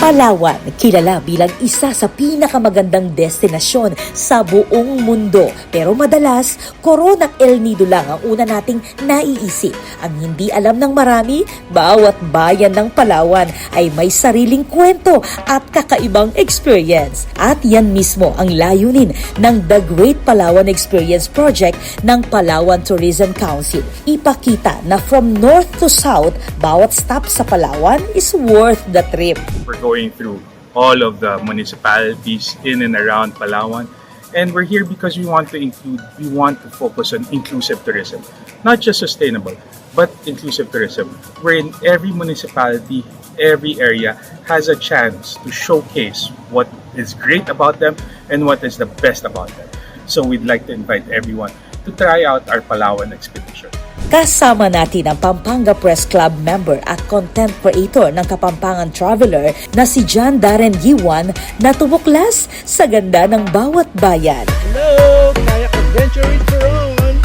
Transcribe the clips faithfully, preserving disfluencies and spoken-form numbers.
Palawan, kilala bilang isa sa pinakamagandang destinasyon sa buong mundo. Pero madalas, Coron at El Nido lang ang una nating naiisip. Ang hindi alam ng marami, bawat bayan ng Palawan ay may sariling kwento at kakaibang experience. At yan mismo ang layunin ng The Great Palawan Experience Project ng Palawan Tourism Council. Ipakita na from north to south, bawat stop sa Palawan is worth the trip. We're going through all of the municipalities in and around Palawan. And we're here because we want to include, we want to focus on inclusive tourism, not just sustainable, but inclusive tourism, wherein every municipality, every area has a chance to showcase what is great about them and what is the best about them. So we'd like to invite everyone to try out our Palawan expedition. Kasama natin ang Pampanga Press Club member at content creator ng Kapampangan Traveler na si John Darren Guiuan na tumuklas sa ganda ng bawat bayan. Hello! Kayak Adventure in Coron!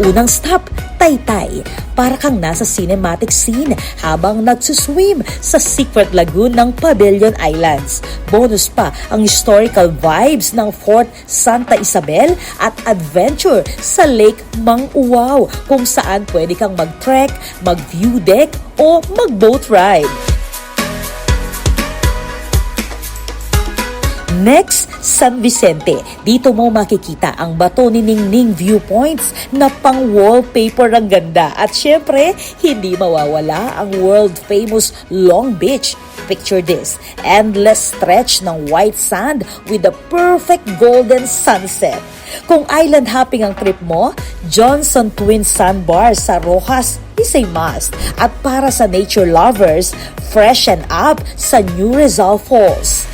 Unang stop, Taytay. Para kang nasa cinematic scene habang nagsuswim sa secret lagoon ng Pabellon Islands. Bonus pa ang historical vibes ng Fort Santa Isabel at adventure sa Lake Mang Uwao, kung saan pwede kang mag-trek, mag-view deck, o mag-boat ride. Next, San Vicente. Dito mo makikita ang Bato ni Ningning viewpoints na pang wallpaper ang ganda. At syempre, hindi mawawala ang world famous Long Beach. Picture this, endless stretch ng white sand with the perfect golden sunset. Kung island hopping ang trip mo, Johnson Twin Sandbar sa Roxas is a must. At para sa nature lovers, freshen up sa New Rizal Falls.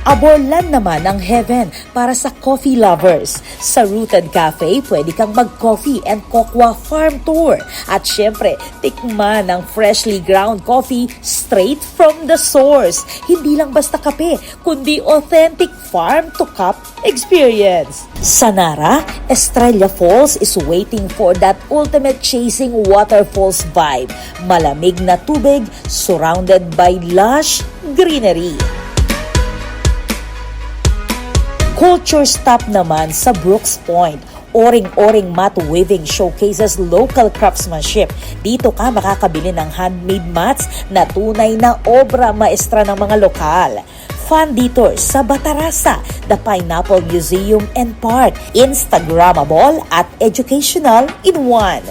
Aborlan naman ang heaven para sa coffee lovers. Sa Rooted Cafe, pwede kang mag-coffee and cocoa farm tour. At syempre, tikman ang freshly ground coffee straight from the source. Hindi lang basta kape, kundi authentic farm-to-cup experience. Sa Nara, Estrella Falls is waiting for that ultimate chasing waterfalls vibe. Malamig na tubig, surrounded by lush greenery. Culture stop naman sa Brooks Point. Oring-oring mat weaving showcases local craftsmanship. Dito ka makakabili ng handmade mats na tunay na obra maestra ng mga lokal. Fun detour sa Batarasa, the Pineapple Museum and Park. Instagrammable at educational in one.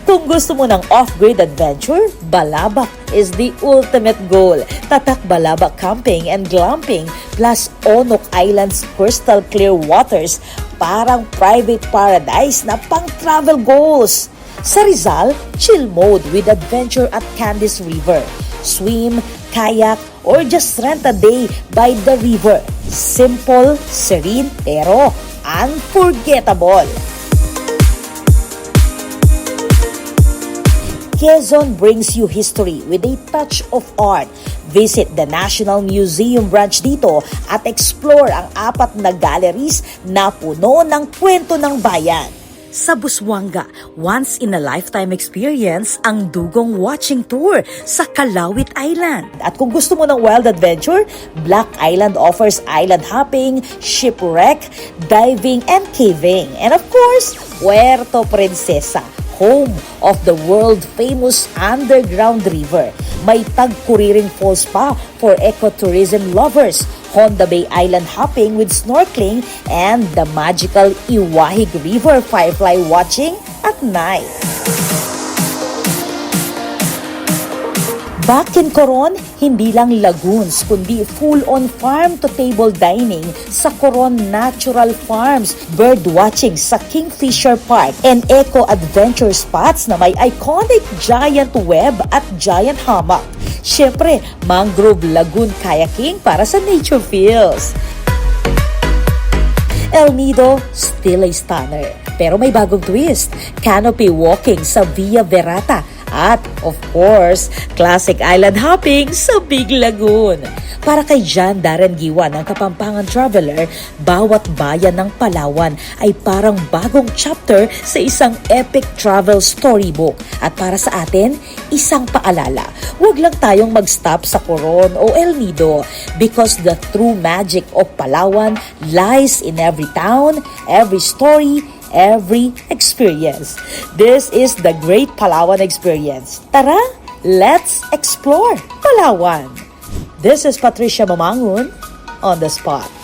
Kung gusto mo ng off-grid adventure, Balabac is the ultimate goal. Tatak Balabac Camping and Glamping plus Onok Island's crystal clear waters, parang private paradise na pang travel goals. Sa Rizal, chill mode with adventure at Candies River. Swim, kayak, or just rent a day by the river. Simple, serene, pero unforgettable. Quezon brings you history with a touch of art. Visit the National Museum branch dito at explore ang apat na galleries na puno ng kwento ng bayan. Sa Busuanga, once in a lifetime experience ang dugong watching tour sa Calauit Island. At kung gusto mo ng wild adventure, Black Island offers island hopping, shipwreck, diving, and caving. And of course, Puerto Princesa, home of the world-famous underground river. May tagkuriring falls pa for ecotourism lovers, Honda Bay Island hopping with snorkeling, and the magical Iwahig River firefly watching at night. Back in Coron, hindi lang lagoons, kundi full-on farm-to-table dining sa Coron Natural Farms, bird watching sa Kingfisher Park, and eco-adventure spots na may iconic giant web at giant hammock. Siyempre, mangrove lagoon kayaking para sa nature feels. El Nido, still a stunner. Pero may bagong twist. Canopy walking sa Villa Ferrata At, of course, classic island hopping sa Big Lagoon. Para kay John Darren Giwan ng Kapampangan Traveler, bawat bayan ng Palawan ay parang bagong chapter sa isang epic travel storybook. At para sa atin, isang paalala, huwag lang tayong mag-stop sa Coron o El Nido, because the true magic of Palawan lies in every town, every story, every experience. This is the Great Palawan Experience. Tara, let's explore Palawan! This is Patricia Mamangun on the spot.